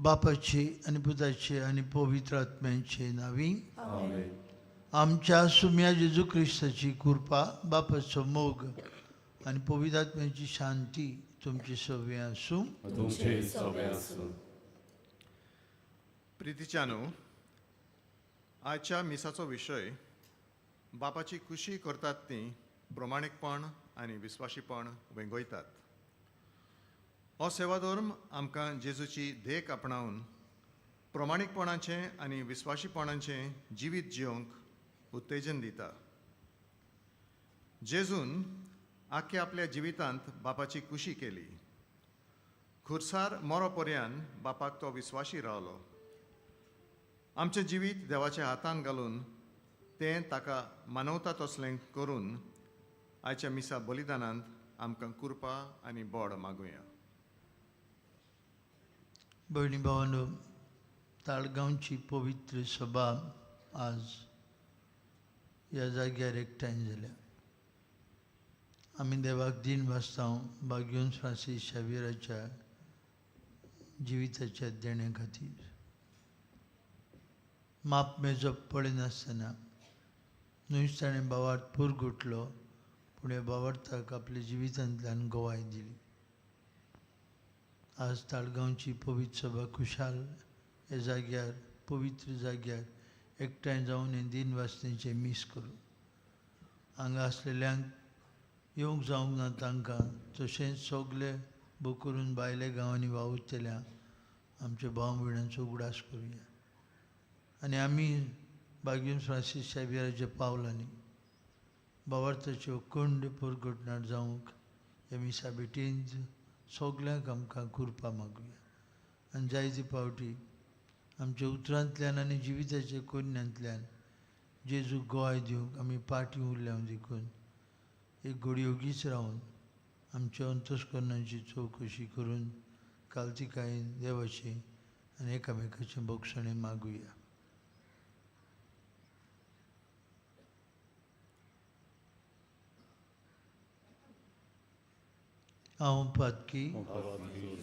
बापाचे आनी पुताचे आनी पवित्र आत्म्याचे नांवी आमच्या सुम्या जेजू क्रिस्ताची कृपा, बापाचो मोग आनी पवित्र आत्म्याची शांती तुमची सगळीं आसूं. तुमचे सगळे आसूं. प्रितीच्यानो, आयच्या मिसाचो विशय बापाची खुशी करतात ती प्रमाणीकपण आनी विस्वाशीपण वेंगयतात. हो सेवाधर्म आमकां जेजूची देख आपणावन प्रमाणीकपणाचें आनी विस्वाशीपणाचें जिवीत जियोंक उत्तेजन दिता. जेजून आख्या आपल्या जिवितांत बापाची खुशी केली. खुर्सार मरो पर्यान बापाक तो विस्वाशी रावलो. आमचें जिवीत देवाच्या हातान घालून तें ताका मानवता तसलें करून आयच्या मिसा बलिदानांत आमकां कृपा आनी बोड मागुया. भयणी भावांनो, ताळगांवची पवित्र सभा आज ह्या जाग्यार एकठांय जाल्या. आमी देवाक दीन वाचता बाग्योन फ्रांसीस शाविराच्या जिविताच्या देण्या खातीर. माप मेजप पळयनासतना न्हूच ताणें भावार्थ पुरगुटलो, पूण ह्या भावार्थाक आपल्या जिवितांतल्यान गवाय दिली. आज ताळगांवची पवित्र सभा खुशाल ह्या जाग्यार, पवित्र जाग्यार एकठांय जावन हें दीन वाचनेचें मीस करूं. हांगा आसलेल्यांक येवंक जावंक ना तांकां, तशेंच सगळे बोकरून भायल्या गांवांनी वावुरतल्या आमच्या भाव भयणांचो उगडास करुया. आनी आमी बागीन फ्रांसीस शाविराच्या पावलांनी भावार्थाच्यो कुंड पुरगुटणार जावंक ह्या मिसा भेटींत सगल्यांक आमकां कृपा मागुया. आनी जायते फावटी आमच्या उतरांतल्यान आनी जिविताच्या कोन्यांतल्यान जेजू गोवाय दिवंक आमी पाटी उरल्या देखून एक घोडी ओगीच रावन आमच्या अंतस्करणाची चवकशी करून कालतिकायेन देवाची आनी एकामेकाचें भोगसणें मागुया. हांव पातकी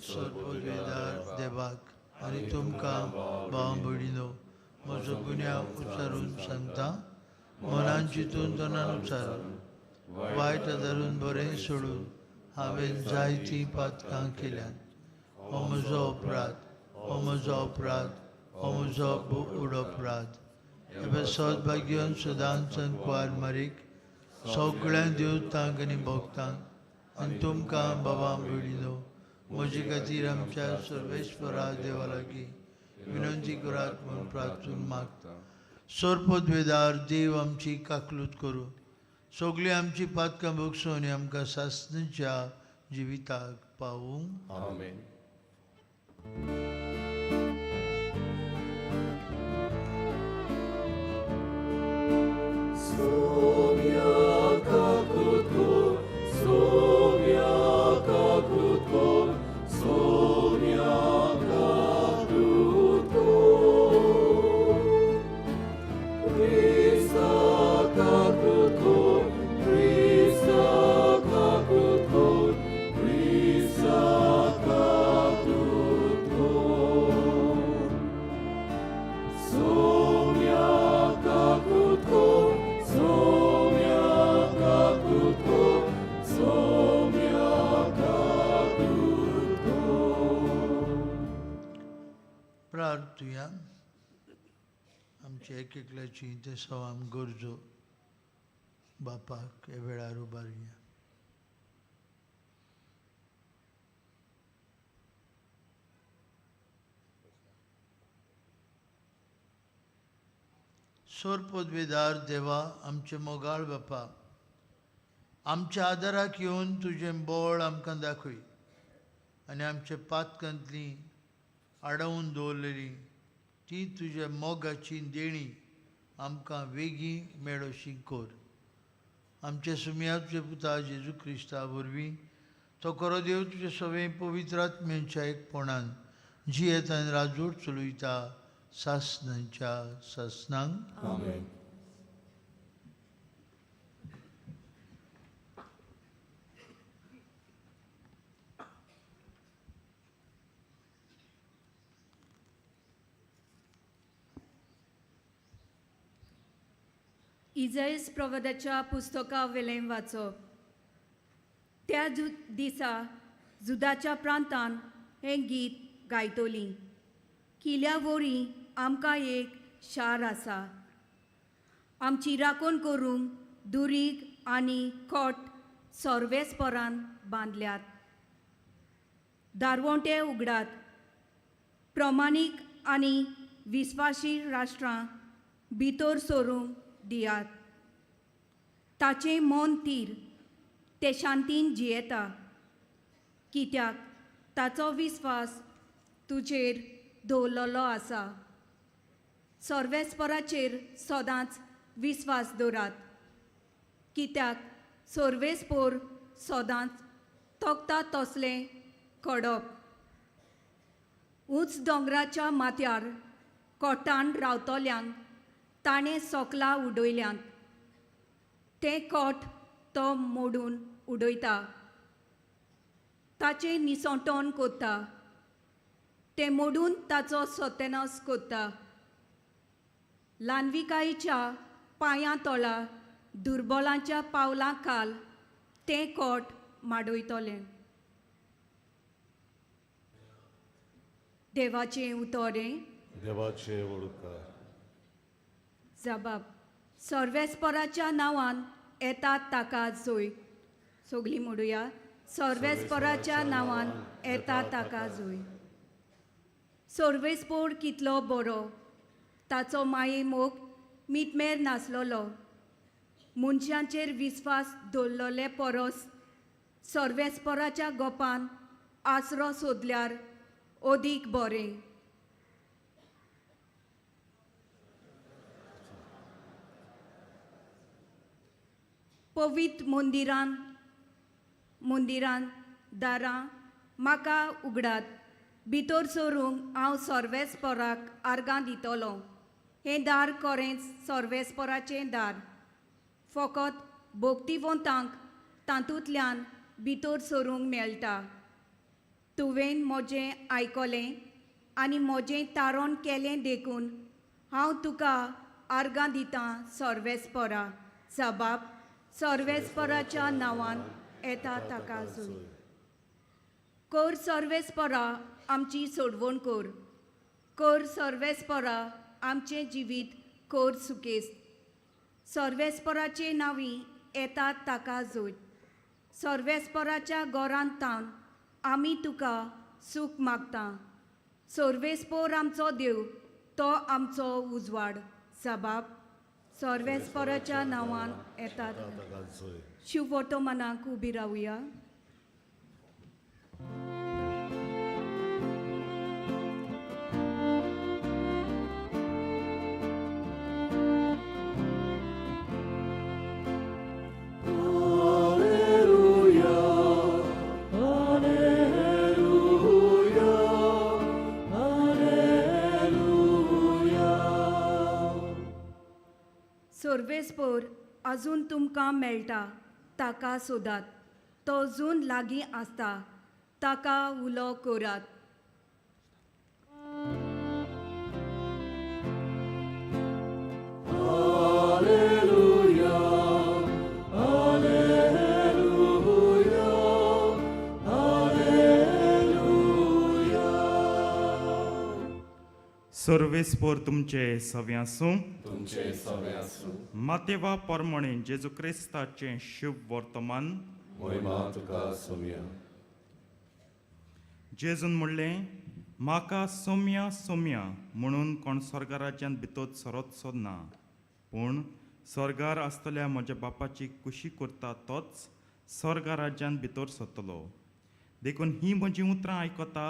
सर्ववेदार देवाक आनी तुमकां भाव भयणीनो म्हजो गुन्यांव उच्चारून सांगता. मनान चिंतून तनान उच्चारून वायट धरून बरें सोडून हांवें जायतीं पातकां केल्यांत. हो म्हजो अपराध, हो म्हजो अपराध, हो म्हजो व्हड अपराध. हे सद्भाग्यान सदांच कुवार मारीक सगळ्या देवतांक आनी भक्तांक आनी तुमकां बाबा भयणीनो म्हजे खातीर आमच्या सर्वेस्परा देवा लागीं विनंती करात म्हूण प्रार्थून मागता. सर्पद्वेदार देव आमची काकलूत करूं, सगळीं आमची पातकां भोगसून आनी आमकां सासणीच्या जिविताक पावूं. आमेन. प्रार्थुया. आमच्या एक एकल्याची ते सवाम गरजो बापाक ह्या वेळार उबारुया. सोरपदवेदार देवा, आमचे मोगाळ बापा, आमच्या आदाराक येवन तुजें बळ आमकां दाखय आनी आमच्या पातकांतली आडोवन दवरलेली ती तुज्या मोगाची देणी आमकां वेगीं मेळोशी कर. आमच्या सुमया तुज्या पुता जेजू क्रिस्ता वरवीं तो खरो देव तुज्या सगळें पवित्र आत्म्यांच्या एकपणान जियेत आनी राजवट चलयता सासणांच्या सासणांक. आमेन. इजयस प्रवादाच्या पुस्तका वेलें वाचप. त्या दिसा जुदाच्या प्रांतान हें गीत गायतली. किल्या वरी आमकां एक शार आसा. आमची राखण करूंक दुरीग आनी खोट सर्वेस्परान बांदल्यात. दारवंटे उगडात. प्रमाणीक आनी विस्वाशी राष्ट्रां भितर सरूंक दियात. ताचें मन तीर तें शांतीन जियेता, कित्याक ताचो विस्वास तुजेर दवरलेलो आसा. सर्वेस्पराचेर सदांच विस्वास दवरात, कित्याक सर्वेस्पोर सदांच तोखता तसलें कडप. उंच दोंगराच्या माथ्यार कोटान रावतल्यांक ताणें सोकलां उडयल्यांत. तें कोट तो मोडून उडयता, ताचें निसोटोन कोत्ता, तें मोडून ताचो सत्यनाश कोत्ता. ल्हानविकायेच्या पांयां तोला दुर्बलांच्या पावलां खाल तें कोट माडयतलें. देवाचें उतोरें. देवाचे वडकार. जबाब. सर्वेस्पराच्या नांवान येतात ताका जोय. सगलीं म्हणुया, सर्वेस्पराच्या नांवान येता ताका जोय. सर्वेस्पोर कितलो बरो, ताचो माये मोग मितमेर नासलेलो. मनशांचेर विस्वास दवरलेले परस सर्वेस्पराच्या गोपान आसरो सोदल्यार अदीक बरें. पवित्र मंदिरान मंदिरान दारां म्हाका उगडात. भितर सरूंक हांव सर्वेस्पराक आर्गां दितलो. हें दार कोरेंच सर्वेस्पराचें दार. फकत भोक्तिवंतांक तातूंतल्यान भितर सरूंक मेळटा. तुवें म्हजें आयकलें आनी म्हजें तारण केलें देखून हांव तुका आर्गां दितां सर्वेस्परा. जबाब. सर्वेस्पराच्या नांवान येता ताका जोय. कर सर्वेस्परा आमची सोडवण कर. कर सर्वेस्परा आमचें जिवीत कर सुकेस्त. सर्वेस्पराचे नांवी येतात ताका जोय. सर्वेस्पराच्या गोरांत तावन आमी तुका सूख मागता. सर्वेस्पोर आमचो देव, तो आमचो उजवाड. जबाब. सर्वेस्पराच्या नांवान येतात. ताका जोय. शिववर्तमानाक उबी रावया. सर्वेस्पोर अजून तुमकां मेळटा ताका सोदात. तो अजून लागीं आसता, ताका उलो करात. सर्वेस्पोर तुमचे सवे आसूं. तुमचे सवे आसूं. मातेवा परमणे जेजू क्रिस्ताचें शुभ वर्तमान. मोहिमा तुका सोम्या. जेजून म्हणलें, म्हाका सोम्या सोम्या म्हणून कोण स्वर्ग राज्यांत भितर सरत ना, पूण स्वर्गार आसतल्या म्हज्या बापाची कुशी करता तोच स्वर्ग राज्यांत भितर सरतलो. देखून हीं म्हजीं उतरां आयकता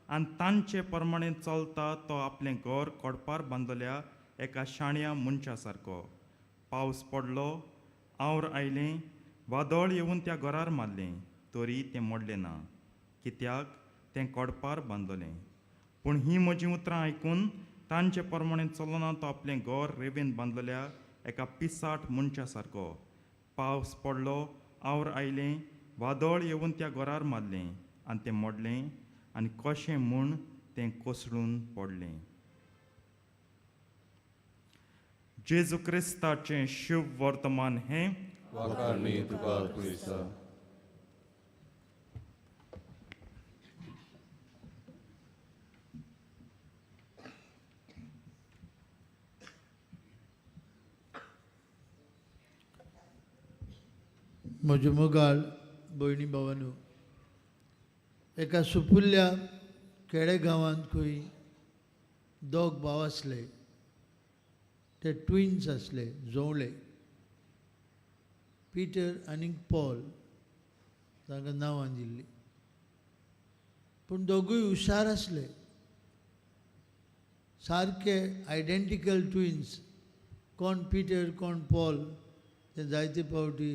आनी तांचे प्रमाणे चलता तो आपलें घर कोडपार बांदलेल्या एका शाण्या मनशा सारको. पावस पडलो, आवर आयलें, वादळ येवन त्या घरार मारलें, तरी तें मोडलें ना, कित्याक तें कोडपार बांदलें. पूण हीं म्हजीं उतरां आयकून तांचे प्रमाणे चलना तो आपलें घर रेवेन बांदलेल्या एका पिसाट मनशा सारको. पावस पडलो, आवर आयलें, वादळ येवन त्या घरार मारलें आनी तें मोडलें आनी कशें म्हूण तें कोसळून पडलें. जेजू क्रिस्ताचें शुभ वर्तमान हें. वाखाणणी तुका क्रिस्ता. म्हज्यो मोगाळ भयणी भावानू, एका सुपुल्ल्या खेडे गांवांत खंय दोग भाव आसले. ते ट्विन्स आसले, जोवळे, पिटर आनी पॉल तांकां नांवां दिल्लीं. पूण दोगूय हुशार आसले, सारके आयडेंटिकल ट्विन्स. कोण पिटर कोण पॉल ते जायते फावटी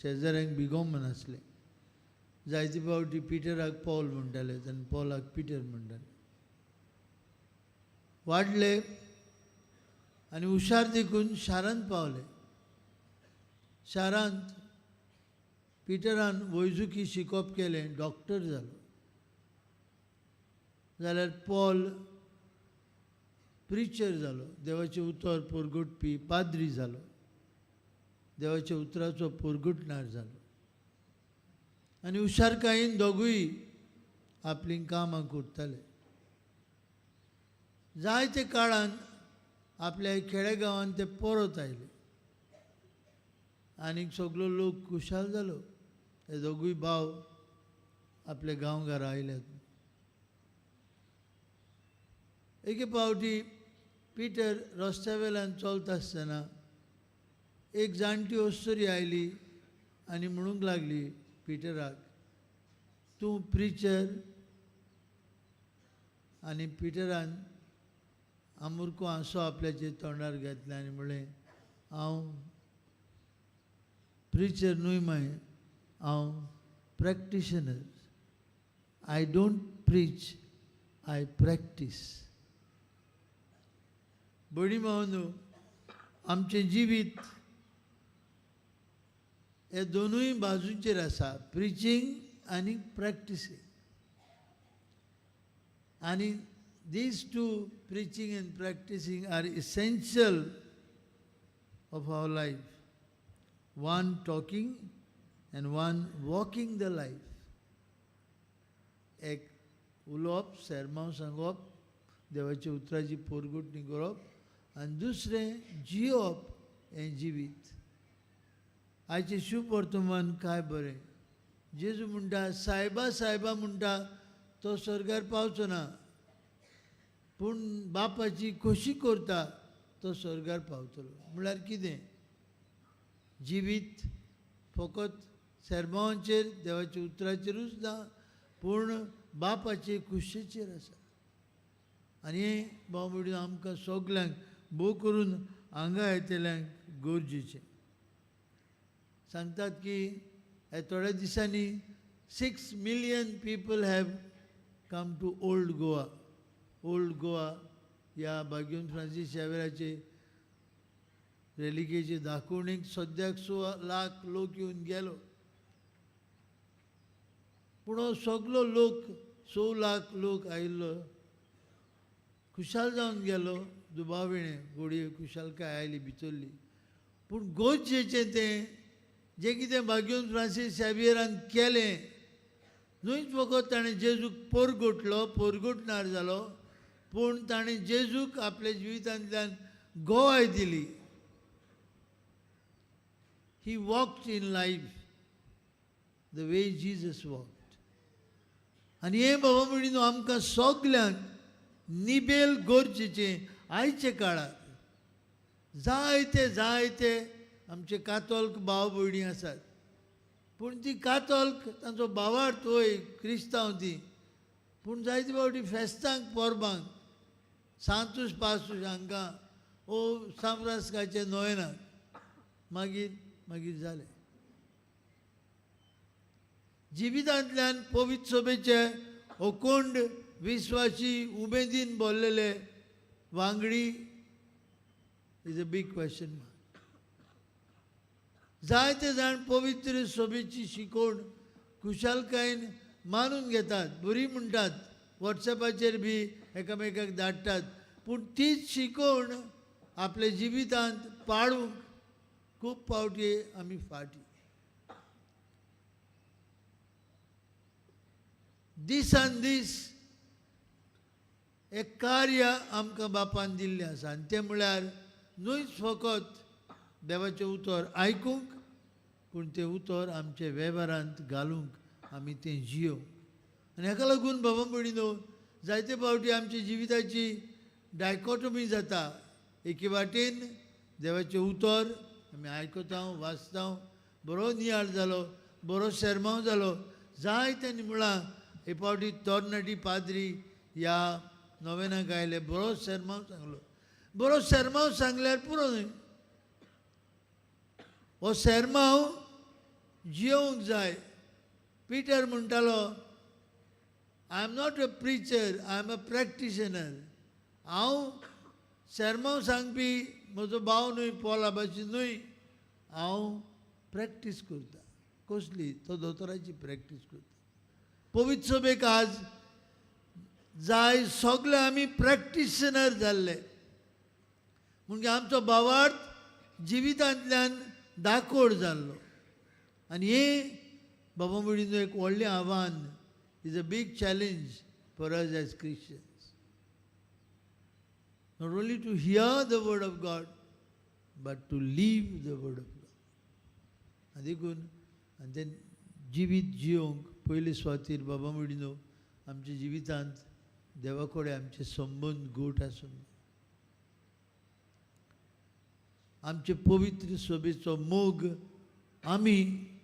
शेजाऱ्यांक बिगोमन आसले. जायते फावटी पिटराक पॉल म्हणटाले आनी पॉलाक पिटर म्हणटाले. वाडले आनी हुशार देखून शारांत पावले. शारांत पिटरान वैजुकी शिकोवप केलें, डॉक्टर जालो. जाल्यार पॉल प्रिचर जालो, देवाचें उतर पोरगुटपी पाद्री जालो, देवाच्या उतराचो पोरगुटणार जालो. आनी हुशारकायेन दोगूय आपलीं कामां करताले. जायते काळान आपल्या खेडेगांवांत ते परत आयले आनीक सगलो लोक खुशाल जालो. ते दोगूय भाव आपल्या गांवघरा आयल्यात. एके फावटी पिटर रस्त्या वेल्यान चलता आसतना एक जाणटी अस्तुरी आयली आनी म्हणूंक लागली पिटराक, तूं प्रिचर? आनी पिटरान आमुरको हांसो आपल्याचे तोंडार घेतलें आनी म्हणलें, हांव प्रिचर न्हय माय, हांव practitioner. I don't preach, I practise. भयणी भावांनो, आमचें जिवीत हे दोनूय बाजूचेर आसा, प्रिचींग आनी प्रॅक्टिसींग. आनी these two, preaching and practicing, are essential of our life. One talking and one walking the life. एक उलोवप, सेरमांव सांगप, देवाच्या उतराची पोरगुटणी करप, आनी दुसरें जियोवप हें जिवीत. आयचें शुभ वर्तमान काय बरें. जेजू म्हणटा, सायबा सायबा म्हणटा तो स्वर्गार पावचो ना, पूण बापाची खोशी करता तो स्वर्गार पावतलो. म्हळ्यार कितें? जिवीत फकत सेरमांवाचेर, देवाच्या उतराचेरूच ना, पूण बापाचे खुशेचेर आसा. आनी हें भाव भयणीं आमकां सगल्यांक भोव करून हांगा येतल्यांक गरजेचें. सांगतात की ह्या थोड्या दिसांनी 6 million people have come to old Goa. Old Goa ह्या बाग्यून फ्रांसीस शावेराचे रेलिकेचे दाखोवणेक सद्याक 6 लाख लोक येवन गेलो. पूण हो सगलो लोक 6 लाख लोक आयिल्लो खुशाल जावन गेलो, दुबाविणें गोडये खुशालकाय आयली भितरली. पूण गरजेचें तें जें कितें बाग्यून फ्रांसीस शावियरान केलें, न्हूच फकत ताणें जेजूक पोरगुटलो, पोरगुटणार जालो, पूण ताणें जेजूक आपल्या जिवितांतल्यान गवाय दिली. He walked in life the way Jesus walked. आनी हें बाबा म्हणून आमकां सगल्यांक निबेल गरजेचें आयच्या काळार. जायते जायते आमचे कातोल्क भाव भयणी आसात, पूण ती कातोल्क तांचो भावार्थ वय क्रिस्तांव ती, पूण जायते फावटी फेस्तांक परबांक सांतूस पासूस हांकां ओ सांफ्रांस्काचे नोयनाक मागीर मागीर जालें. जिवितांतल्यान पवित्र सभेचे अकोंड विस्वासी उमेदीन बोल्लेले वांगडी is a big question mark. जायते जाण पवित्र सभेची शिकोवण खुशालकायेन मानून घेतात, बरी म्हणटात, वॉट्सएपाचेर बी एकामेकाक धाडटात, पूण तीच शिकोवण आपल्या जिवितांत पाळूंक खूब फावटी आमी फाटी. दिसान दीस एक कार्य आमकां बापान दिल्लें आसा आनी तें म्हळ्यार न्हूच फकत देवाचें उतर आयकूंक, पूण तें उतर आमच्या वेव्हारांत घालूंक आमी तें जियोवंक. आनी हाका लागून बाबा भयणीनो जायते फावटी आमच्या जिविताची डायकोटमी जाता. एके वाटेन देवाचें उतर आमी आयकता, वाचता, बरो नियाळ जालो, बरो शेरमांव जालो. जायत्यांनी म्हळां हे फावटी तरणाटी पाद्री ह्या नोवेनाक आयले, बरो शेरमांव सांगलो. बरो शेरमांव सांगल्यार पुरो न्हय, हो शेरमांव जियोवंक जाय. पिटर म्हणटालो, I am not a preacher, I am a practitioner. हांव शेरमांव सांगपी म्हजो भाव न्हय, पॉला भाशेन न्हय, हांव प्रॅक्टीस करता. कसली? तो दोतोराची प्रॅक्टीस करता. पवित्र सभेक आज जाय सगळे आमी प्रॅक्टिशनर जाल्ले, म्हणजे आमचो भावार्थ जिवितांतल्यान दाकोड जाल्लो. आनी हें बाबा भयणीनो एक व्हडलें आव्हान, is a big challenge for us as Christians. Not only to hear the word of God, but to live the word of God. आनी देखून आनी तें जिवीत जियोवंक पयले सुवातेर बाबा भयणीनो आमच्या जिवितांत देवा कडेन आमचे संबंद घट आसूंक जाय. आमचे पवित्र सभेचो मोग आमी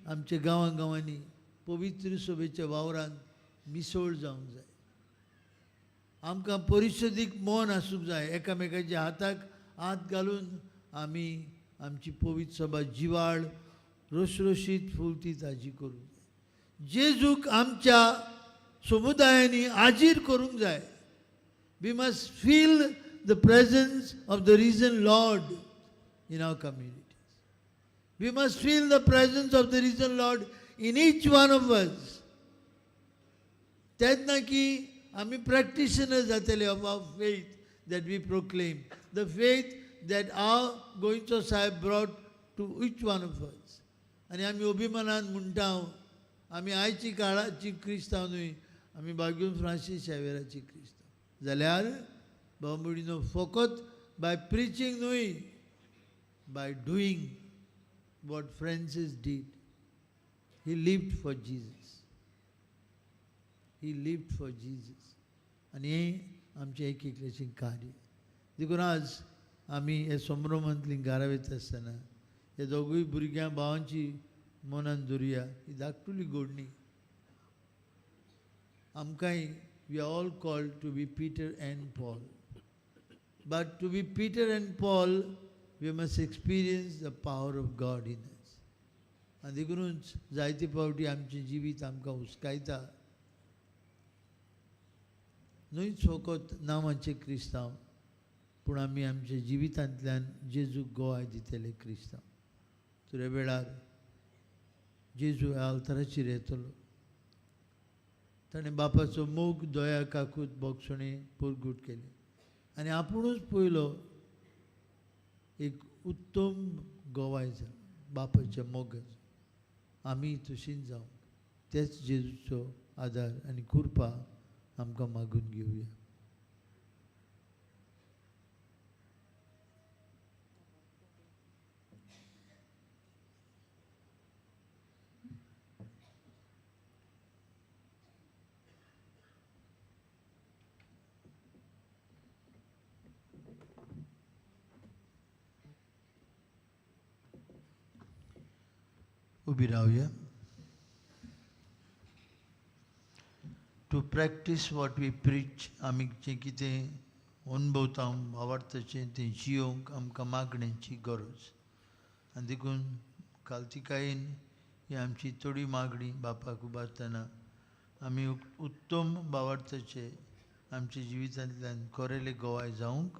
आमच्या गांवां गांवांनी पवित्र सभेच्या वावरांत मिसळ जावंक जाय. आमकां परिशदीक मन आसूंक जाय. एकामेकाच्या हाताक हात घालून आमी आमची पवित्र सभा जिवाळ रोसरोशीत फुलती ताजी करूंक जाय. जेजूक आमच्या समुदायांनी हाजीर करूंक जाय. We must feel the presence of the risen Lord in our communities. We must feel the presence of the risen Lord in each one of us. तेन्ना की आमी प्रॅक्टिशनर जातले of our faith that we proclaim, the faith that our गोंयचो साहेब brought to each one of us. आनी आमी अभिमानान म्हणटा, आमी आयची काळाची क्रिस्तांव न्हय, आमी बागून फ्रांसीस शावेराची क्रिस्तांव. जाल्यार भाव भयणीनो फकत बाय प्रिचींग न्हय, by doing what Francis did. He lived for Jesus. He lived for Jesus. आनी हें आमचें एक एकल्याचें कार्य. देखून आज आमी हे संभ्रमांतली घरा वयता आसतना हे दोगूय भुरग्यां भावांची मनान धरुया. ही धाकटुली घोडणी आमकांय, we are all called to be Peter and Paul. But to be Peter and Paul, we must experience the power of God in us. आनी देखूनच जायते फावटी आमचें जिवीत आमकां हुस्कायता. न्हूच फकत नांवाचें क्रिस्तांव, पूण आमी आमच्या जिवितांतल्यान जेजूक गोवाय दितले क्रिस्तांव. तुरे वेळार जेजू ह्या आल्ताराचेर येतलो, ताणें बापाचो मोग दया काकूत भोगसणें परगूट केलें आनी आपुणूच पयलो एक उत्तम गोवाय जालो बापाच्या मोगाचो. आमी तशींच जावंक तेच जेजूचो आदार आनी कृपा आमकां मागून घेवया. उबी रावया. To practice what we preach, आमी जें कितें अनुभवता आवडताचें तें जियोवंक आमकां मागण्यांची गरज. आनी देखून कालतिकायेन ही आमची थोडी मागणी बापाक उबारतना आमी उत्तम भावार्थाचे आमच्या जिवितांतल्यान कोरेले गोवाय जावंक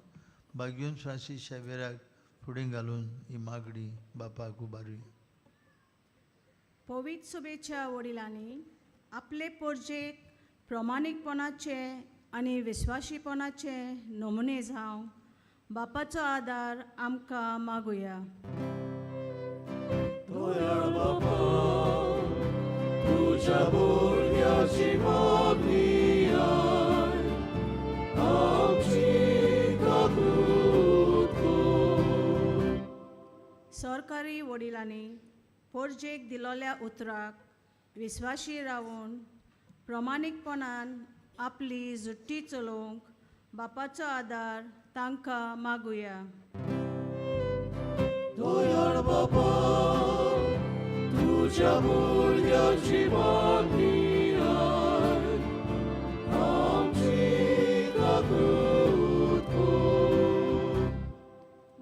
बागेवन फ्रांसीस शावेराक फुडें घालून ही मागणी बापाक उबारुया. पवित्र सभेच्या वडिलांनी आपले पोरजेक प्रमाणीकपणाचे आनी विस्वाशीपणाचे नमुने जावं बापाचो आदार आमकां मागुया. दयाळ बापा, तुज्या भुरग्याची मागणी आयक, आमची काकूत कर. सरकारी वडिलांनी पोरजेक दिलोल्या उतराक विस्वाशी रावून प्रमाणीकपणान आपली जुट्टी चलोवंक बापाचो आदार तांकां मागुया. दयाळ बापा, तुज्या भुरग्याची मागणी आयक, आमची काकूत कर.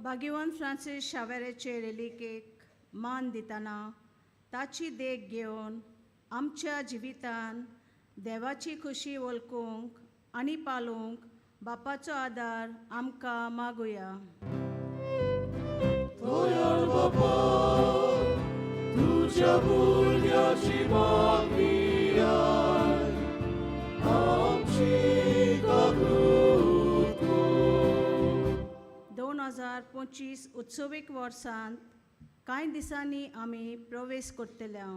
भाग्यवंत फ्रांसीस शावेराचे रेलिकेक मान दितना ताची देख घेवन आमच्या जिवितान देवाची खुशी वळखूंक आनी पालोवंक बापाचो आदार आमकां मागुया. दयाळ बापा, तुज्या भुरग्याची मागणी आयक, आमची काकूत कर. 2025 उत्सवीक वर्सांत कांय दिसांनी आमी प्रवेश करतले.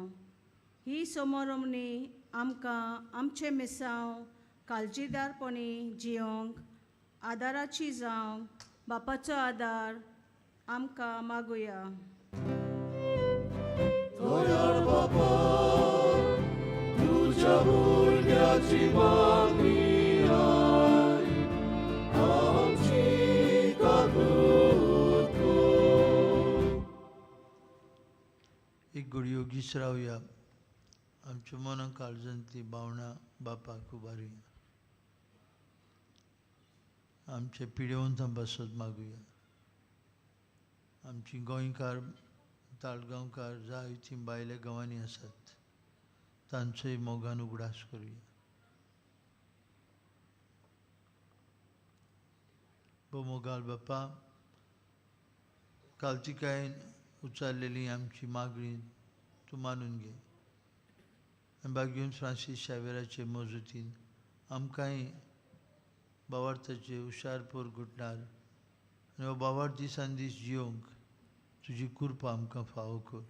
ही समारंभणी आमकां आमचें मिसांव काळजीदारपणी जियोंक आदाराची जावंक बापाचो आदार आमकां मागुया. दयाळ बापा, तुज्या भुरग्याची मागणी आयक, आमची काकूत कर. एक घडयो गीस रावया. आमच्या मनां काळजांतली भावनां बापाक उबारुया. आमचे पिडेवंतां पासत मागुया. आमची गोंयकार ताळगांवकार जायतीं भायल्या गांवांनी आसात तांचोय मोगान उगडास करुया. भोव मोगाल बापा, कालतिकायेन उचारलेली आमची मागणी तूं मानून घे आनी भाग्यवंत फ्रांसीस शावेराचे मजुतीन आमकांय बावार्थाचे हुशार पोर घुटणार आनी हो बावार्थ दिसान दीस जियोंक तुजी कृपा आमकां फावो कर.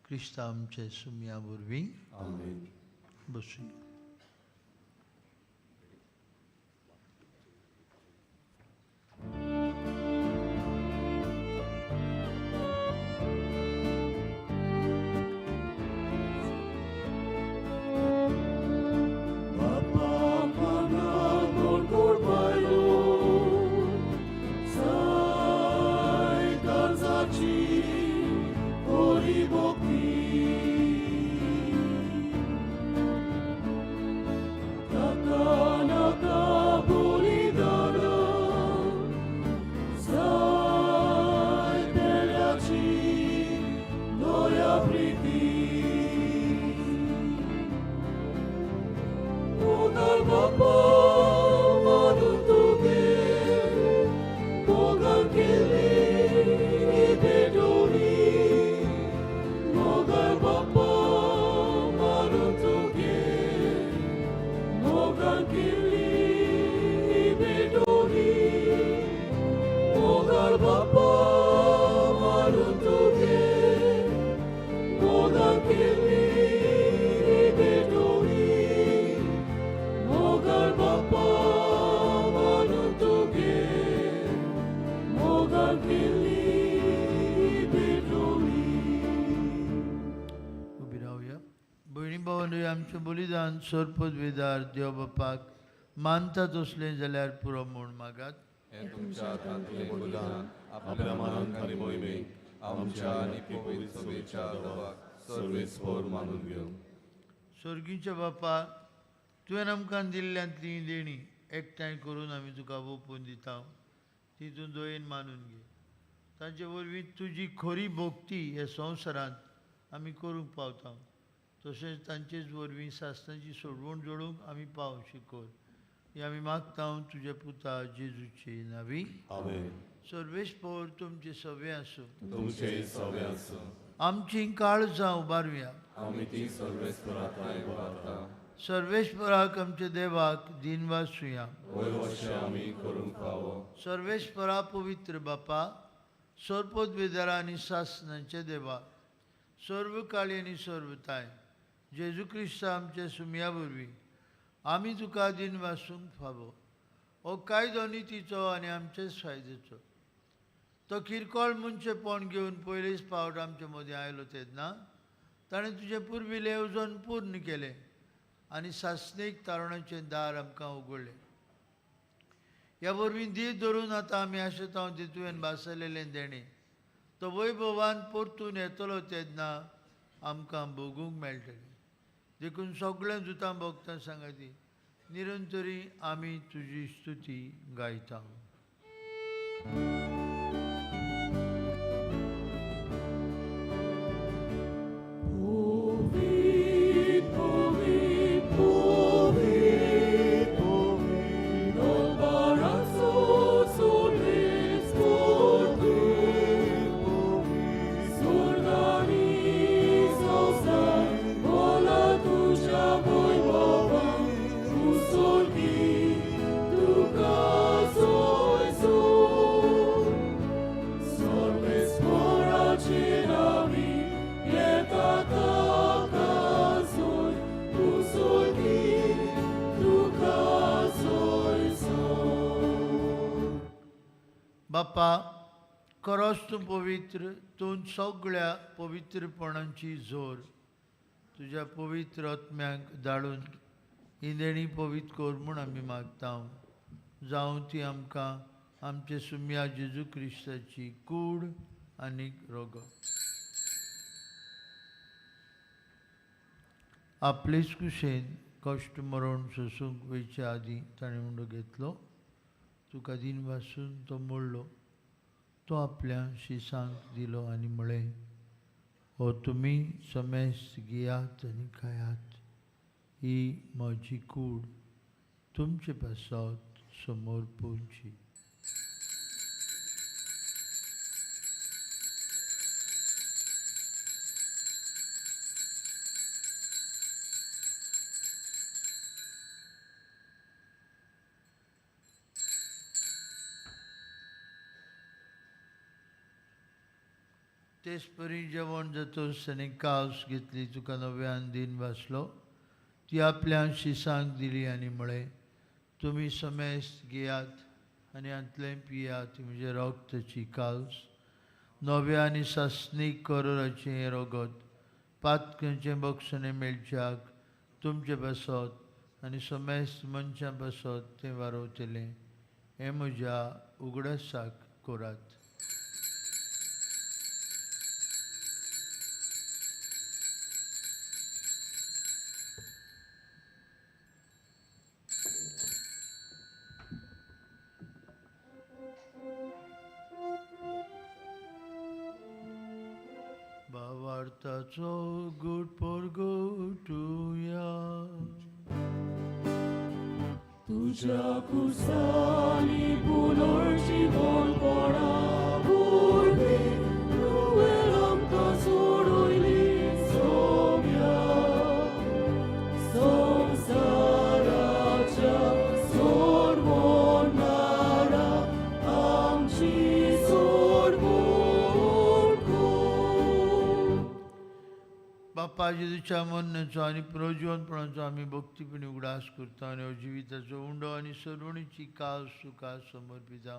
क्रिस्तांव आमचे सुमया वरवीं. आमेन. बसुया. बापा पाना गोड गोड बायलो, जाय काळजाची खरी भक्ती. ताका नाका बलिदान, जाय पेल्याची दया प्रिती. मोगाळ बापा मानून तुगे, मोगान केल्ली भेटवणी. मोगाळ बापा मानून तुगे, मोगान केल्ली भेटवणी. मोगाळ बापा मानून तुगे, मोगान केल्ली भेटवणी. मोगाळ बापा मानून तुगे, मोगान केल्ली भेटवणी. उबी रावया. भयणी भावांनो, आमचें बलिदान सरपद वेदार देव बापाक मानता तसलें जाल्यार पुरो म्हूण मागात. हें तुमच्या हातांतलें बलिदान आपल्या मानान आनी मोहिमेक आमच्या आनी पवित्र सभेच्या देवाक सर्वेस्पर मानून घेवं. स्वर्गीच्या बापा, तुवें आमकां दिल्ल्यांतली देणी एकठांय करून आमी तुका ओंपून दिता, ती तूं दयेन मानून घे. तांचे वरवीं तुजी खरी भक्ती ह्या संवसारांत आमी करूंक पावता. तशेंच तांचेच वरवीं सासणाची सोडवण जोडूंक आमी पाव शिकोर. हें आमी मागता तुज्या पुता जेजूचे नांवी. आमेन. सर्वेस्पर तुमचे सवे आसूं. तुमचे सवे आसूं. आमची काळजां उबारुया. आमी ती सर्वेस्परा थंय उबारता. सर्वेस्पराक आमच्या देवाक दिनवासुया. वय अशें आमी करूंक फावो. सर्वेस्परा पवित्र बापा, सर्वपदवेदारा आनी सासनांचे देवा, सर्व काळी आनी सर्वताय जेजू क्रिस्त आमच्या सुमया वरवीं आमी तुका दिनवासूंक फावो. हो कायदो नितीचो आनी आमचेच फायद्याचो. तो किरकोळ मनशेपण घेवन पयलेच फावट आमचे मदीं आयलो तेन्ना ताणें तुजें पुर्विल्लें येवजण पूर्ण केलें आनी सासणीक तारुण्याचें दार आमकां उगडलें. ह्या वरवीं धीर धरून आतां आमी आशेतांव तुवें भासलेलें देणें तो वैभवान परतून येतलो तेन्ना आमकां भोगूंक मेळटलें. देखून सगळें जुतां भोगता सांगाती निरंतरी आमी तुजी स्तुती गायता. बापा, खरोच तूं पवित्र, तूं सगळ्या पवित्रपणाची जोर तुज्या पवित्र आत्म्याक धाडून ही देणी पवित्र कर म्हूण आमी मागता. जावं ती आमकां आमचे सुम्या जेजू क्रिस्ताची कूड आनी रोगत. आपलेच कुशेन कश्ट मरण सोसूंक वयचे आदीं ताणें उंडो घेतलो, तुका दिनवासून तो मोडलो, तो आपल्या शिसांक दिलो आनी म्हळें, हो तुमी समेस्त घेयात आनी खायात, ही म्हजी कूड तुमचे पासत समोर पोवची. तेच परी जेवण जातोच ताणें कावस घेतली, तुका नव्यान दिन वाचलो, ती आपल्या शिसांक दिली आनी म्हळें, तुमी समेस्त घेयात आनी हांतलें पियात, म्हजें रगताची कावस, नव्या आनी सासणीक करोराचें हें रगत पातकांचें बक्षणें मेळच्याक तुमचे पासत आनी समेस्त मनशां पासत तें वारोवतलें. हें म्हज्या उगडासाक करात. भावार्थाचो गुड परगटुया. तुज्या कुसांनी पुनर्जीवनपणा वरवीं तुवें आमकां सोडयली सोम्या. संवसाराच्या सोडवणारा आमची सोडवण कर. बापा जेजूच्या मरणाचो आनी पुनर्जीवनपणाचो आमी भक्तीपणी उगडास करता आनी हो जिविताचो उंडो आनी सरवणीची काल तुका समर्पिता.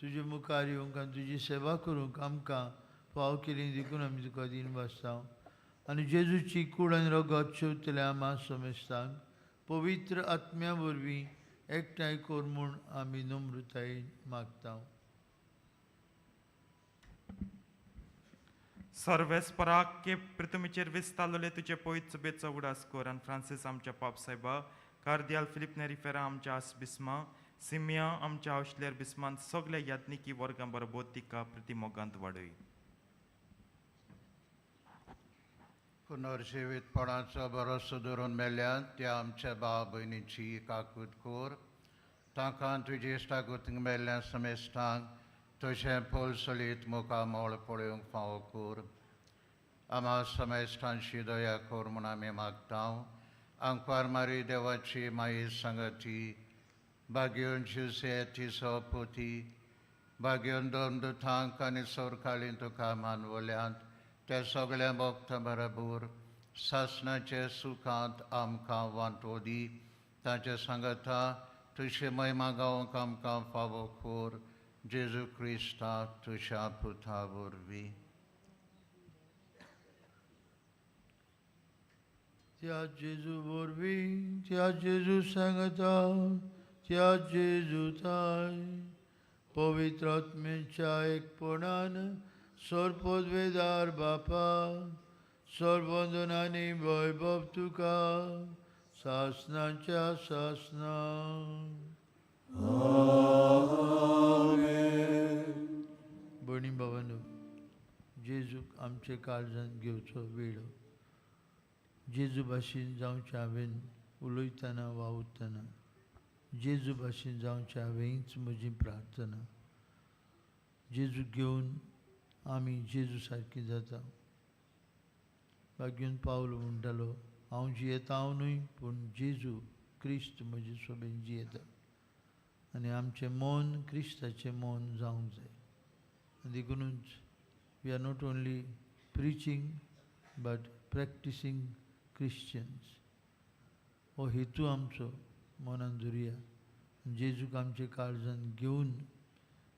तुजे मुखार येवंक आनी तुजी सेवा करूंक आमकां फाव केली देखून आमी तुका दिनवासता. आनी जेजूची कूड आनी रगत शेवतल्या आमा समेस्तांक पवित्र आत्म्या वरवीं एकठांय कर म्हूण आमी नम्रतायेन मागता. सर्वेस्पराक के पृथ्वीचेर विस्तारलेले तुजे पवित्र सभेचो उगडास कर आनी फ्रांसीस आमच्या पाप सायबा, कार्दियाल फिलीप नेरी फेरा आमच्या आस बिस्मा, सिमिया आमच्या आवशलेर बिस्मान सगल्या याज्ञिकी वर्गां बरोबर तिका प्रतिमोगांत वाडय. पुनर्जिवीतपणाचो भरोसो धरून मेल्यात त्या आमच्या भाव भयणीची काकूत कर, तांकां तुजी इश्टागतीक मेल्ल्या समेस्तांक तुजें पोलसलीत मुखामळ पळोवंक फावो कर. आमा समेस्तांची दया कर म्हूण आमी मागता. आंकवार मारी देवाची माई सांगाती बागेवन जुसे तिचो पोती बागेवन दोन दुथांक आनी सोरकालीन तुका मानवल्यांत त्या सगळ्या भक्तां बराबर सासणाचे सुखांत आमकां वांटो दी ताचे सांगता तुजे महिमा गावंक आमकां फावो कोर जेजू क्रिस्ता तुज्या पुता वरवीं. त्या जेजू वरवीं, त्या जेजू सांगता, त्या जेजू ताय पवित्र आत्म्याच्या एकपणान सर्वपदवेदार बापा सर्वंदनानी वैभव तुका सासनाच्या सासना. भयणी भावांनो, जेजूक आमचे काळजान घेवचो वेळ. जेजू भाशेन जावचें हांवें उलयतना वावुरतना, जेजू भाशेन जावचें हांवेंच म्हजी प्रार्थना. जेजू घेवन आमी जेजू सारकी जाता. बागेवन पावल म्हणटालो, हांव जियेता हांव न्हय, पूण जेजू क्रिस्त म्हजे सोबेन जियेता. आनी आमचें मन क्रिस्ताचें मन जावंक जाय. देखुनूच we are not only preaching but practising Christians. हो हेतू आमचो मनान धरुया. जेजूक आमचे काळजान घेवन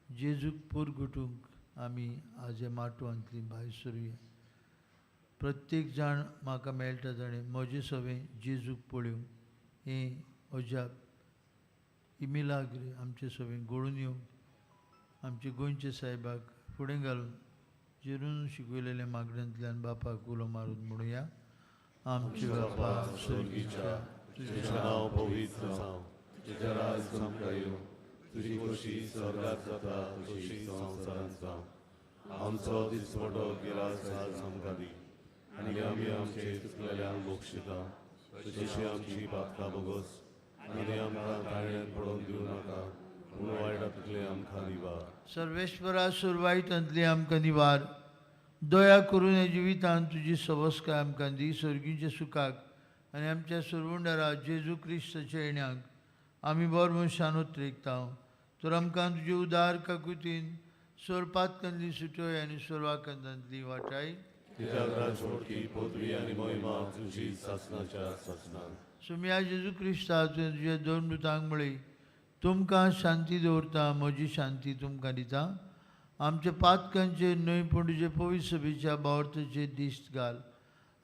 जेजूक पुरगुटूंक आमी आज ह्या माटवांतली भायर सरुया. प्रत्येक जाण म्हाका मेळटा ताणें म्हजें सवें जेजूक पळोवंक हें अजाप ही मिलाग्र आमचे सवें घडून येवंक आमचे गोंयचे सायबाक फुडें घालून जेरून शिकयलेल्या मागण्यांतल्यान बापाक उलो मारून म्हणुया. आमचे बापा स्वर्गीच्या, तुजें नांव पवित्र जावं, तुजें राज आमकां येवं, तुजी खोशी स्वर्गात जाता तशी संवसारांत जावं. आमचो दिसवडो गिरास आज आमकां दी आनी आमी आमचे चुकलेल्यांक बक्षिता तशी आमची पातकां भोगोस आनी आमकां ताळ्यांत पडोवन दिवं नाका, पूण वायटांतले आमकां निवार. सर्वेश्वरा सुरवायटांतली आमकां निवार. दया करून ह्या जिवितांत तुजी सवस्काय आमकां दी. सर्गीच्या सुखाक आनी आमच्या सुरवंडारा जेजू क्रिस्ताच्या येण्याक आमी बरो मनशान उतरेकता. तर आमकां तुजे उदार काकुतीन सोरपातकांतली सुटोय आनी सोरवाकांतांतली वाटाय. कित्याक राजवटकी पदवी आनी महिमा तुजी सासणाच्या सासणाक. सुम्या जेजू क्रिस्ता, तुवें तुज्या दोन दुतांक म्हळी, तुमकां शांती दवरता, म्हजी शांती तुमकां दिता. आमच्या पातकांचेर न्हय पूण तुजे पवित्र सभेच्या बावर्थाचेर दिश्ट घाल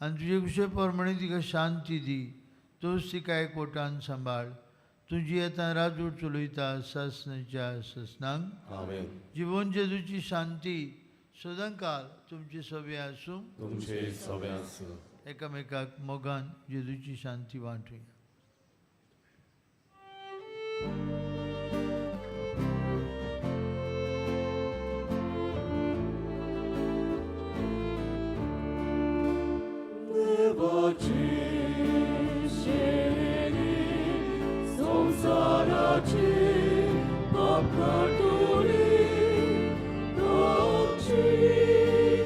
आनी तुजे कुशे प्रमाणे तिका शांती दी. तूंच तिका एकवटान सांबाळ. तुजी येता राजवट चलयता सासणाच्या सासणांक. आमेन. जिवन जेजूची शांती सदांकाळ तुमचे सभे आसूं, तुमचे सभे आसूं. एकामेकाक मोगान जेजूची शांती वांटुया. देवाची शेणी संवसाराची पाप काडटली, आमची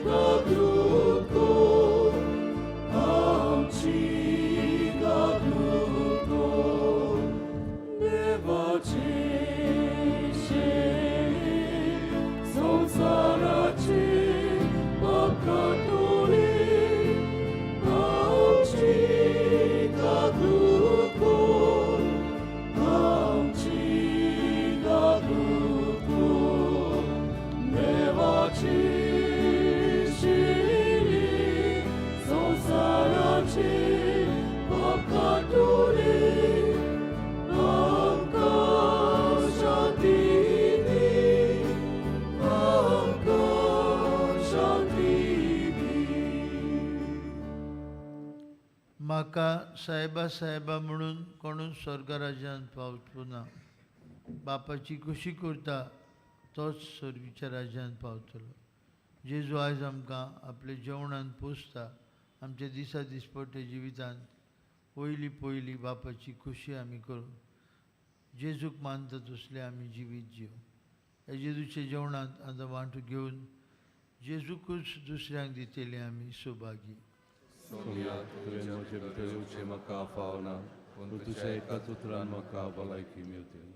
काकूत कर, आमची काकूत कर. देवाची शेणी संवसाराची पाप काडटली, आमची काकूत कर, आमची काकूत कर. देवाची शिरी संवसाराची पाप काडटली, आमकां शांती दी, आमकां शांती दी. म्हाका सायबा सायबा म्हणून कोणूच स्वर्गराज्यांत पावचो ना. बापाची खुशी करता तोच स्वर्गीच्या राज्यांत पावतलो. जेजू आयज आमकां आपल्या जेवणान पोसता. आमच्या दिसा दिसपट्टे जिवितांत पयली पयली बापाची खुशी आमी करूं. जेजूक मानता तसलें आमी जिवीत जिव. ह्या जेजूच्या जेवणांत आतां वांटो घेवन जेजूकूच दुसऱ्यांक दितले आमी सौभागी. सोम्या, तुवें म्हजे भितर येवचें म्हाका फावना, पूण तुज्या एकाच उतरान म्हाका भलायकी मेळटली.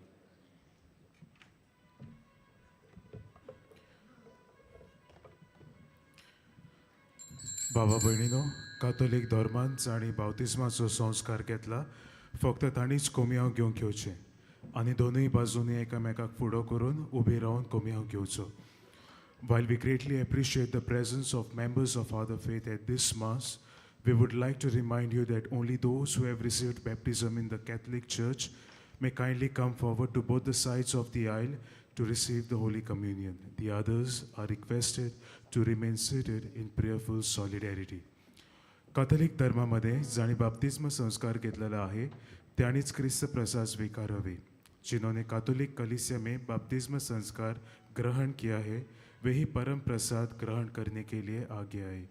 बाबा भयणीनो, कातोलीक धर्मान जांणी बावतिस्माचो संस्कार घेतला फक्त तांणीच कोमयांव घेवंक येवचें आनी दोनूय बाजूंनी एकामेकाक फुडो करून उबी रावन कोमयांव घेवचो. While we greatly appreciate the presence of members of other faith at this Mass, we would like to remind you that only those who have received baptism in the Catholic Church may kindly come forward to both the sides of the aisle to receive the Holy Communion. The others are requested to remain seated in prayerful solidarity. Catholic धर्मामध्ये जांणी बाप्तिस्म संस्कार घेतलेला आहे त्यांनीच क्रिस्त प्रसाद स्वीकारावे. जिन्होंने Catholic कलीसिया में बाप्तिस्म संस्कार ग्रहण किया है वे ही परम प्रसाद ग्रहण करने के लिए आगे आए.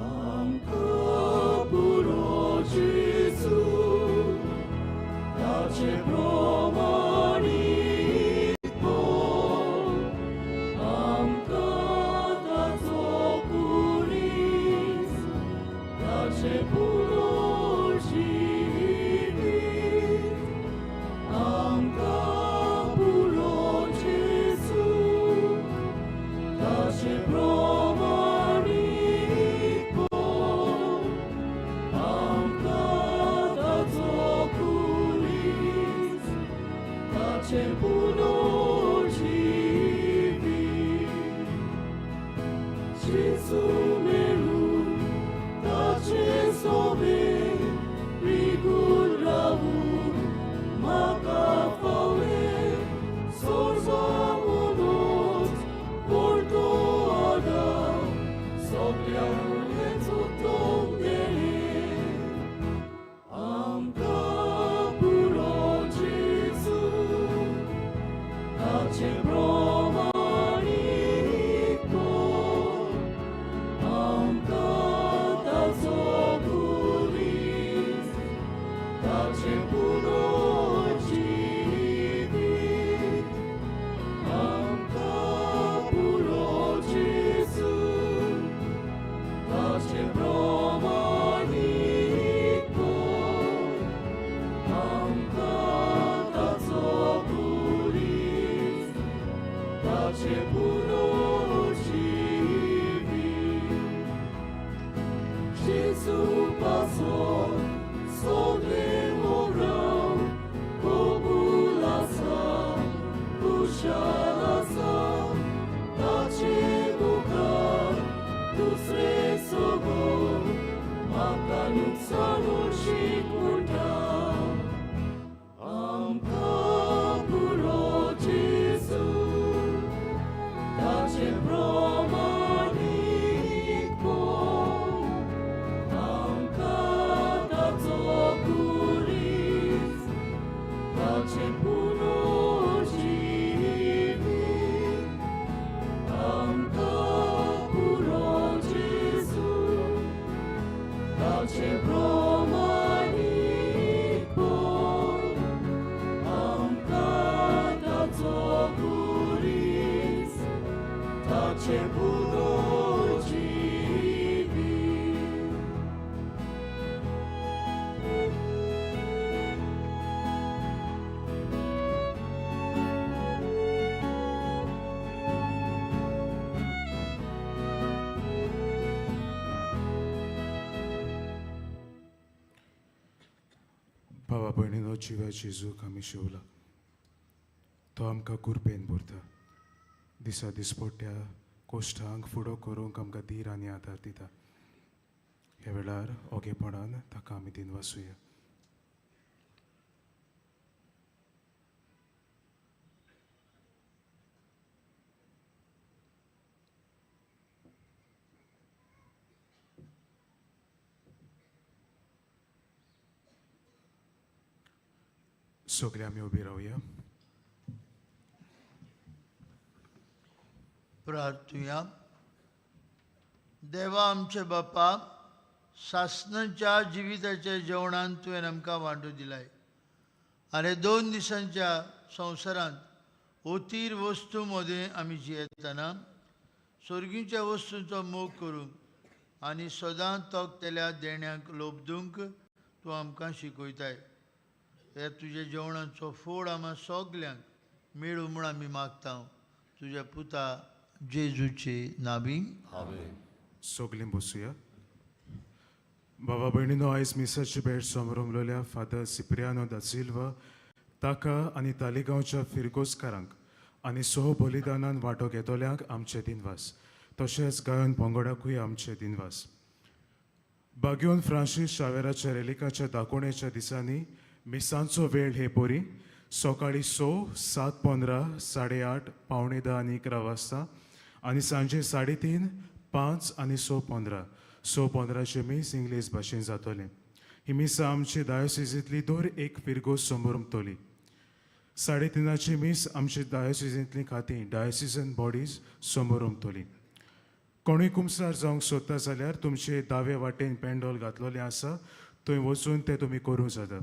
आमकां पुरो जेजू, ताचे प्रमाणीत कोर, आमकां ताचो कुरीस, ताचे पुनर्जिवीत. आमकां पुरो जेजू, ताचे प्रमाणीत कोर, आमकां ताचो कुरीस, ताचे पुनर्जिवीत. जेजू मेळून ताचे सोबे रिगून रावून म्हाका फावलें सोर्सा मनोज पोर्तो आदार सगळ्यांक हेंच उत्तम देणें. आमकां पुरो जेजू, ताचे प्रमाणीत कोर, आमकां ताचो कुरीस, ताचे पुनर्जिवीत. आमकां पुरो जेजू, ताचे प्रमाणीत कोर, आमकां ताचो कुरीस, ताचे पुनर्जिवीत. जेजू पासो सगळें मोराव कबूल आसा, खुशाल आसा, ताचे मुखार दुसरें सगळें म्हाका नुकसाण शीक म्हणटा. आमकां पुरो जेजू, ताचे प्रमाणीत कोर, आमकां ताचो कुरीस, ताचे पुनर्जिवीत. आमकां पुरो जेजू, ताचे प्रमाणीत कोर, आमकां ताचो कुरीस, ताचे पुनर्जिवीत. भावा भयणीनो, जिव्या जेजूक आमी शेवला, तो आमकां कुरपेन भरता. दिसा दिसपट्ट्या कोश्टांक फुडो करूंक आमकां धीर आनी आदार दिता. ह्या वेळार ओगेपणान ताका आमी दिनवासुया. सगळे आमी उबी रावया. प्रार्थुया. देवा आमचे बापा, सासणाच्या जिविताच्या जेवणान तुवें आमकां वांटो दिलाय आनी 2 दिसांच्या संवसारांत ओतीर वस्तू मदें आमी जियेतना सोर्गीच्या वस्तूंचो मोग करूंक आनी सदां तोखतल्या देण्यांक लोबदूंक तूं आमकां शिकयताय. ह्या तुज्या जेवणाचो फोड आमकां सगल्यांक मेळूं म्हूण आमी मागता तुज्या पुता जेजूचे नावी. आमेन. सगलीं बसुया. बाबा भयणीनो, आयज मिसाची भेट समरमलोल्या फादर सिप्रियानो दा सिल्वा ताका आनी तालिगांवच्या फिरगोजकारांक आनी सह बलिदानान वांटो घेतल्यांक आमचे दिनवास. तशेंच गायन पंगडाकूय आमचे दिनवास. बाग्योन फ्रांसीस शावेराच्या रेलिकाच्या दाकोवणेच्या दिसांनी मिसांचो वेळ हे परी सकाळीं 6, 7:15, 8:30, 9:45 आनी 11 वाजता आनी सांजे 3:30, 5 आनी 6:15. 6:15 मीस इंग्लीश भाशेन जातलें. ही मिसां आमची डायोसिजींतली दर एक फिरगोज समोरमतली. 3:30 मीस आमची डायोसिजींतली खातीं डायोसिजन बॉडीज समोरमतली. कोणूय कुमसार जावंक सोदता जाल्यार तुमचे दावे वाटेन पेंडोल घातलेलें आसा, थंय वचून तें तुमी करूंक जाता.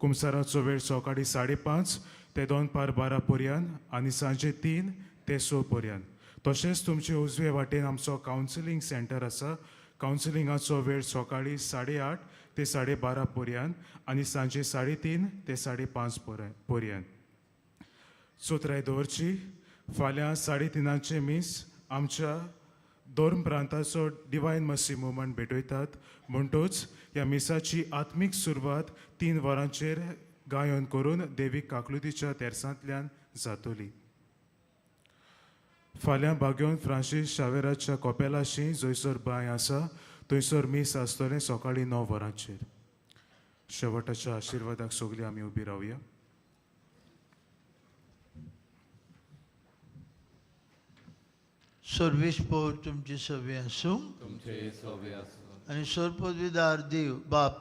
कुमसाराचो वेळ सकाळीं 5:30 ते 11:45 पर्यंत आनी सांजे 3 ते 6 पर्यंत. तशेंच तुमचे उजवे वाटेन आमचो कावन्सिलींग सेंटर आसा. कावन्सिलिंगाचो वेळ सकाळीं 8:30 ते 12:30 पर्यंत आनी सांजे 3:30 ते 5:30 पर्यंत. चोत्राय दवरची, फाल्यां 3:30 मीस आमच्या धर्म प्रांताचो डिवायन मसी मुवमेंट भेटयतात. म्हणटूच ह्या मिसाची आत्मीक सुरवात 3 वरांचेर गायन करून देवी काकलुतीच्या तेरसांतल्यान जातली. फाल्यां बाग्योन फ्रांसीस शावेराच्या कोपेलाशी जंयसर बांय आसा थंयसर मीस आसतलें सकाळीं 9 वरांचेर. शेवटाच्या आशिर्वादाक सगळीं आमी उबी रावया. सर्वेस्पोर तुमचे सवे आसूं तुमचे सवे आसूं आनी सर्वपदवीदार देव बाप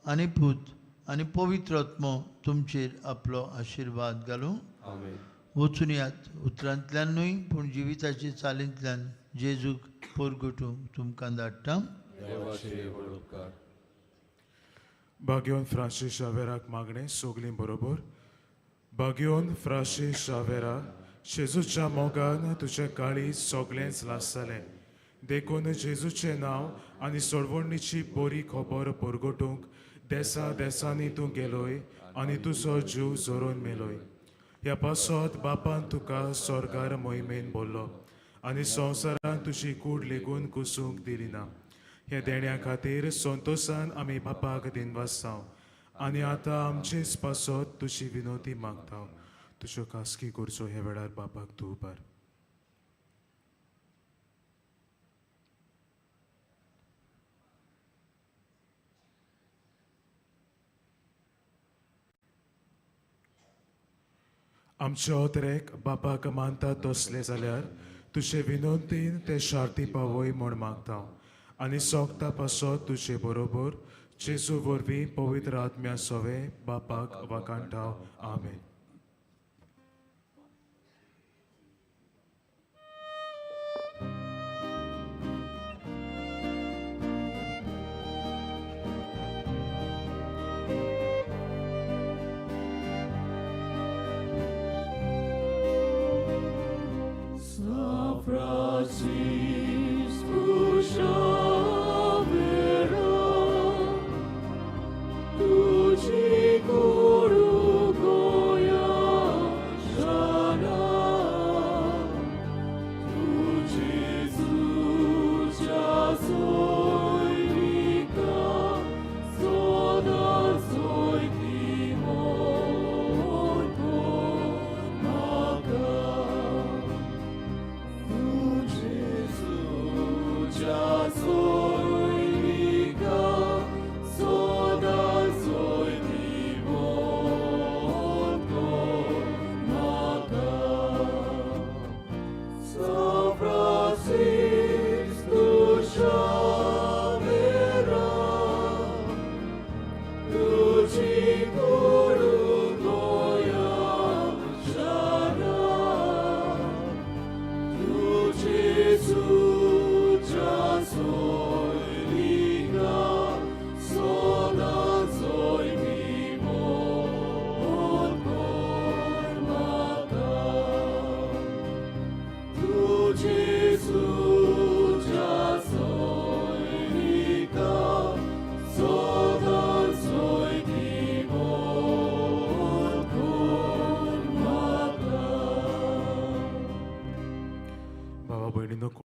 आनी पूत आनी पवित्र आत्मो तुमचेर आपलो आशिर्वाद घालूं. आमेन. वचून यात उतरांतल्यान न्हय पूण जिविताचे चालींतल्यान जेजूक पोरगटूंक तुमकां धाडटा. देवाचे व्हड उपकार. बाग्योन फ्रांसीस शावेराक मागणें सगलीं बरोबर. बाग्योन फ्रांसीस शावेरा, जेजूच्या मोगान तुजें काळीज सगळेंच लासतालें, देखून जेजूचें नांव आनी सोडवणीची बरी खबर परगटूंक देसा देसांनी तूं गेलोय आनी तुजो जीव जोरून मेलोय. ह्या पासत बापान तुका स्वर्गार मोहिमेन बोल्लो आनी संवसारान तुजी कूड लेगून कुसूंक दिली ना. ह्या देण्या खातीर संतोशान आमी बापाक दिनवासांव आनी आतां आमचेच पासत तुजी विनोती मागता. तुज्यो खासगी करचो ह्या वेळार बापाक तूं उबार. आमचे ओतरेक बापाक मानता तसले जाल्यार तुजे विनंतीन ते शार्ती पावय म्हूण मागता आनी सोगता पासत तुजे बरोबर जेजू वरवीं पवित्र आत्म्या सवे बापाक वाकांटाव. आमेन. Francisco Xavera, tuđi guru goja. भयणीनो.